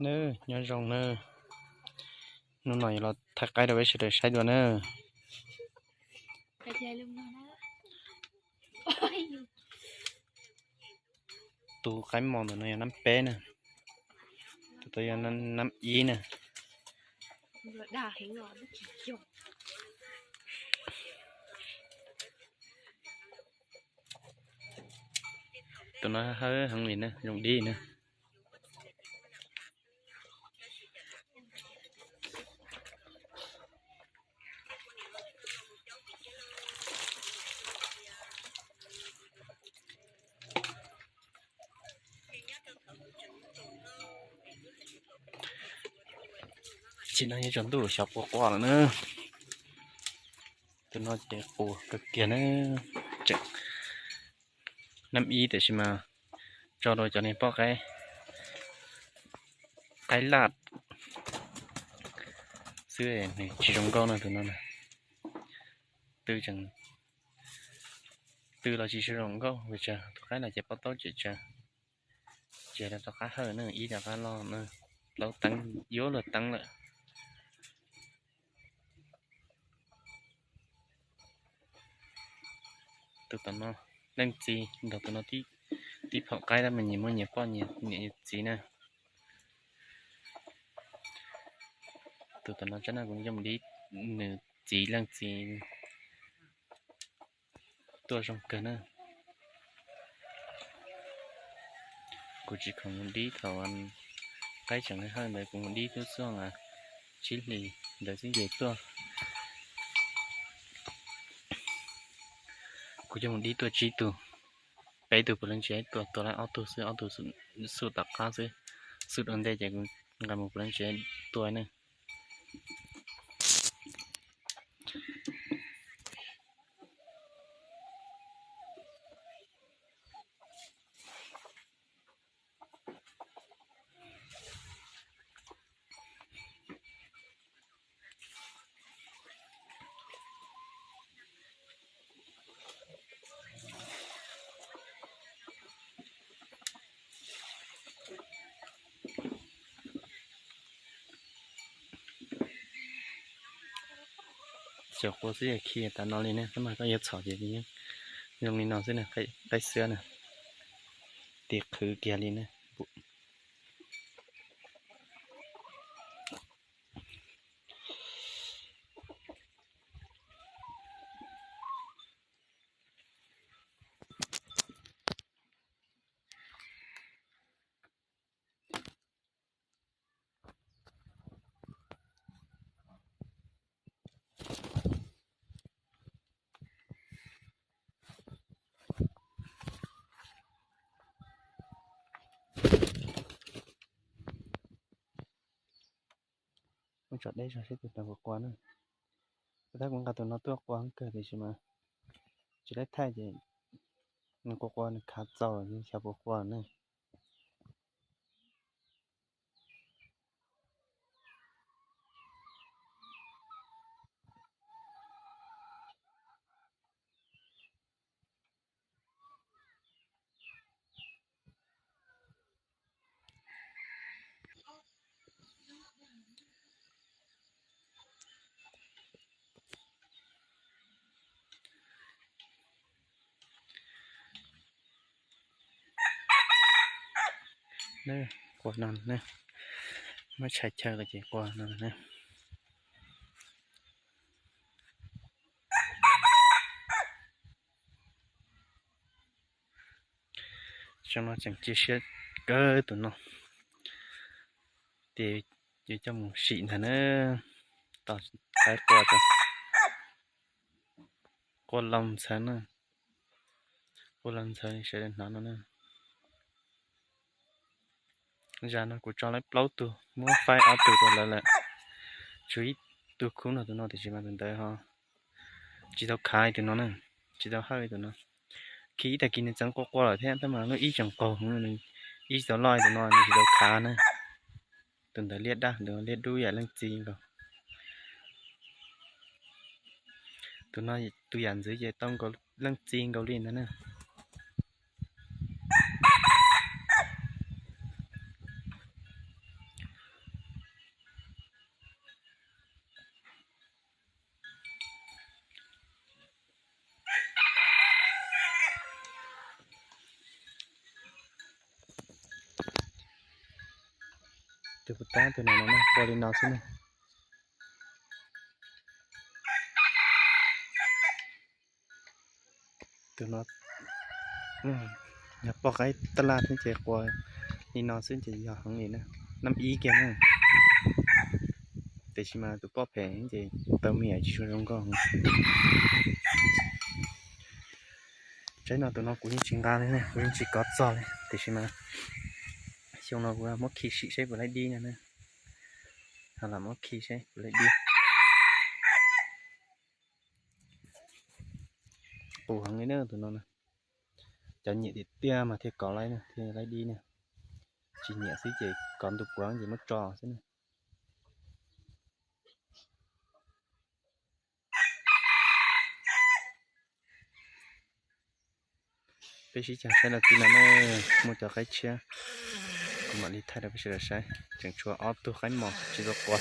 Nyob zoo na, hnub no yuav los thaij qaib rau peb sawv daws saib dua na. Tus qaib mos ntawm no yog nab peb na, tus tod yog nab ib na. Tus no hawb heev li na, zoo dib na. Tsis no yeej tsaus ntuj xyov quas quas lawm na. Tus no ces qus kawg kiag na. Tseem nab ib tiam sis mas tso rau cov niag poj qaib, qaib laj xwb, nws tsis zoo nkauj na tus no. Tw tseem, tw los tsis zoo nkauj, tus qaib no ces pob taub tsem tsawv, ces rov qab hawj na, ib rov qab loj na, plaub teeb yuav luag teeb lawm. Tus tom no leej txiv nrog tus no tib phaum qaib tab mas nyias muaj nyias poj nyias niam nyias txiv na. Tus tom no tsab no kuv coj mus dib, nws txiv leej txiv tuaj zoo kawg na. Kuv tsis khoom mus dib thaum qaib tseem hawj ntawd, kuv mus dib tub xub tsib hlis ntawd xwb ces tuaj. Kuv coj mus dib tuaj tsib tug, peb tug puav leej tsis tua, tua lawm ob tug xwb, ob tug xub tom qab xwb. Xub dua ntej ces kuv nqa mus puav leej tsis tua ne. Xyaum quas xwb yog khi tas no li ne, tab mas koj yuav txhom ces zoo li no xwb na, qaib xiab na, tis qhwv kiag li na. Muab tso deb zog seb tus no quas quas na. Kuv tab kuv nqa tus no tuaj quas kawg tiam sis mas tsis laib thaij ces nws quas quas nws khav txaus xyov puas quas na. Quas no, muab tshais chaw los ces quas no na. Zoo no tseem cia siab kawg tus no, ces yuav coj mus sim ntag na. Tos qaib quas, quas los ntxhawv na, quas los ntxhawv li sawv daws hnov no na. Zag no kuv tso lawm plaub tug, muab faib ob tug rau lawv lawm, tshuav ib tug khub no, tus no tiam sis mas tus ntawd ho tsis tau khav tus no na, tsis tau hawj tus no. Khi ib tag kis nws txeev quas quas lawm thiab tab mas lub ib tseem qaug heev, ib tsis tau loj tus no nws tsis tau khav na. Tus ntawd liab dab, tus liab dub yam leej txiv nkaus. Tus no tus yam ntxwv ces tau nkaus leej txiv nkaus li ntag na. Tus puas tab tus no no na, qua li no xwb na. Tus no yog poj qaib tab laj thiab ces qua li no xwb ces yog heev li na. Nab ib kiag na. Tiam sis mas tus poj phem ces tau me nyuam tsis zoo nkauj. Tsaib no tus no kuv yeej tsis nqa li ne, kuv yeej tsis kov txog li, tiam sis mas xyoo no kuv muab khi sim saib puas laib dib no na. Ho lam muab khi saib puas laib dib. Qus heev li na tus no na. Cov nyiam tiag tiag mas thiaj kov laib na, thiaj laib dib na. Tsis nyiam xwb ces kov ntu puav ces muab tso xwb na. Peb sib cav saib los txij no ne, muaj cov qaib tshiab, kuv mam li thaij rau peb sawv daws saib. Tseem tshuav ob tug qaib mos tsis tau qua.